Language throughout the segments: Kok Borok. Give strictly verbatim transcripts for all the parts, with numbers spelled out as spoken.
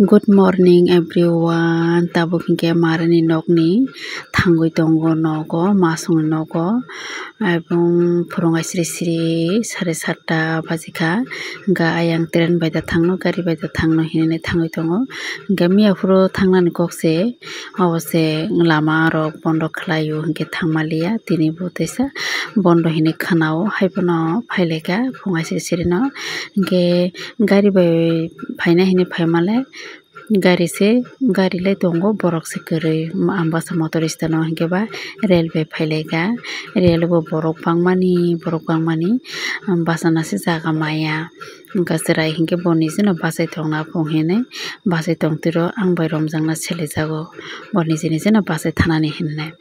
Good morning everyone, tabuk hinkhe marini nokni thangwi tongo nogo, masongni nogo, ebong phwrwng sri sri sare satta bajikha, hinkhe ayang train bai da thangno, gari bai da thangno hinwi thangwi tongo, hinkhe miya phuru thangnani kok se, obo se lama rok bondo khlaio hinkhe thangmaliya, tini bo teisa bondo hinwi khwnao, haiphano phailaikha phwrwng sri sri no, hinkhe gari bai phaina hinwi phaimale, gari se, gari le tongo, borok se kwrwi. Ang bwsa motor stand o hinkhe ba railway phailaikha, railway o borok bangmani, borok bangmani, bwsana se jaga maya. Wngkha chwrai hinkhe bo nijeno bachai tongna phung hinwi bachai tongtwiro, ang bai romjakna selejago, bo niji nijeno bachai thanani hinwi.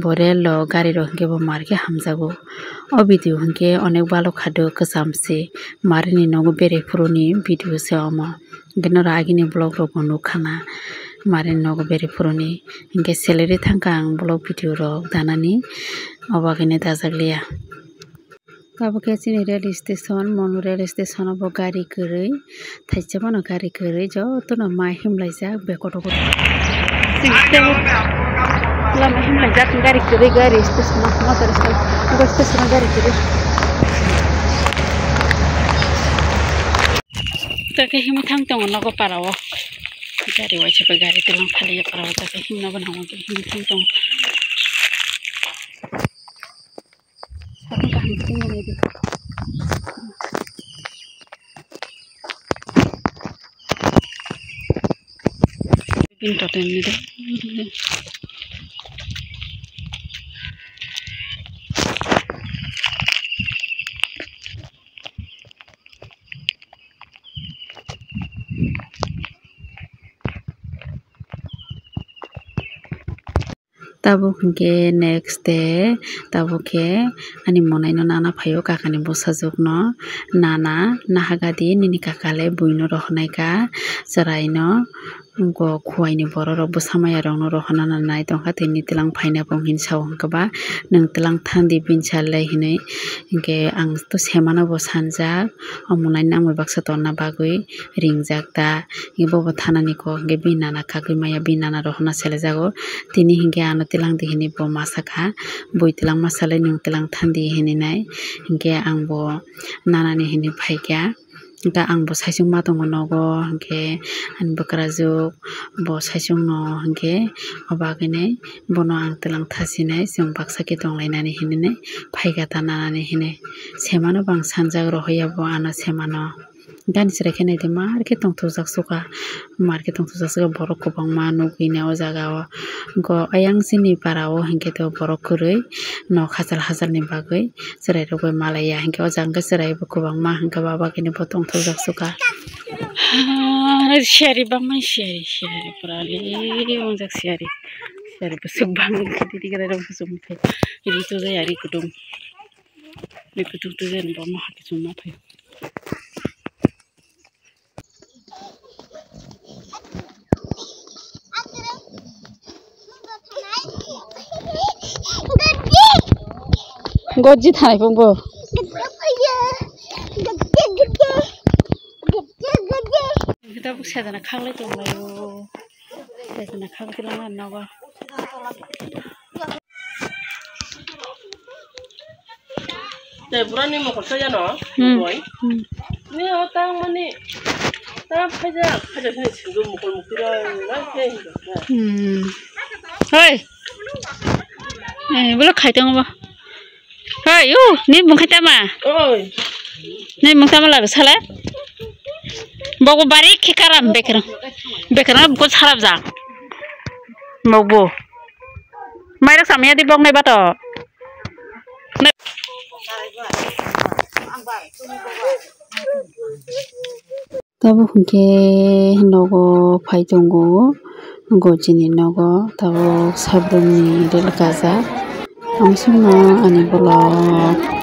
Bo rail o gari rok hinkhe bo mar khe hamjago. O video hinkhe onek balo khado kwcham se, marini nogo bere phuruni video se omo. Hinkhe norok agini vlog rok bo nukha na, marini nogo bere phuruni. Hinkhe salary thangkha ang vlog video rok danani, obo agini dajak liya. Tabuk khe chini rail station, Monu rail station o bo gari kwrwi, thaisa bono gari kwrwi, jotono mai himlaijak bag kotor kotor. Lama himlaijak gari kwrwi, gari station o, motor station o, station o gari kwrwi. Tei khe himwi thang tongo nogo para o. Gari waisa bai gari twlang phaliya para o, tei khe himna bo nang himwi thang tongo. Sakni kaham khe himwi nai di. Bini totem ni de. Tabuk hinkhe next day, tabuk khe ani monai no nana phaio, kakani bwsajwk no, "Nana, naha gadi nini kaka le buino rohornai ka, chwrai no, go khuwai ni borok rok bwsa maya rok no rohorna nanai tongkha, tini twlang phaina bo," hinwi sao, hinkhe ba, "Nwng twlang thandi bini sal le," hinwi, hinkhe ang to semano bo sanjak, o monai no ang bai baksa tonna bagwi ringjak ta. Bobo thanani kok hinkhe bini nana kagwi maya, bini nana rohorna selejago. Tini hinkhe ano twlang di hinwi bo ma sakha, "Bui twlang ma salai, nwng twlang thandi," hinwi nai. Hinkhe ang bo nanani hinwi phaikha. Hinkhe ang bo saichung ma tongo nogo, hinkhe ani bwkrajwk bo saichung no, hinkhe obo agini bono ang twlang thasinai, chwng baksa khe tonglainani hinwi phaikha ta nanani hinwi. Semano bo ang sanjak, rohorya bo ano semano. Gani chwrai khe naidi mar khe tongthokjak suka, mar khe tongthokjak suka, borok kwbangma nugwi nai o jaga o. Go ayang chini para o hinkhe to borok kwrwi nok hachal hachal ni bagwi chwrai rok bai malaiya, hinkhe o jaga hwnkhe chwrai bo kwbangma, hinkhe baba khe bo tongthokjak suka. Siyari bangma siyari, siyari pura le ongjak siyari, siyari bwswk bang khe titi kwrai rok bwswk mothe ri tujaya, ri kutung, ri kutung tujaya ni bama hakhe chwng ma phaio. Gojji thanai phungbo. Kita bu sedana khaklai tonglaio. Sedana khaklai tonglaio nogo. Tei burani mokol saya no, hmm, boi. Hmm. Ni o tang mani, tang phaja, phaja sini sindu mokol mukti roi, roi ke hindu. Hmm. Hoi. Eh, bolo khai tong bo. Hoi, u, ni mung khai tama. Oi. Ni mung tama labi sala. Bogo bari khikaram bekrang. Bekrang ko sarap ja. Bogo. Mairok samya di bok nai bato. Tabuk hinkhe nogo phai tongo, gojini nogo, tabuk sabrumni rel kajak. Ang songno ani vlog.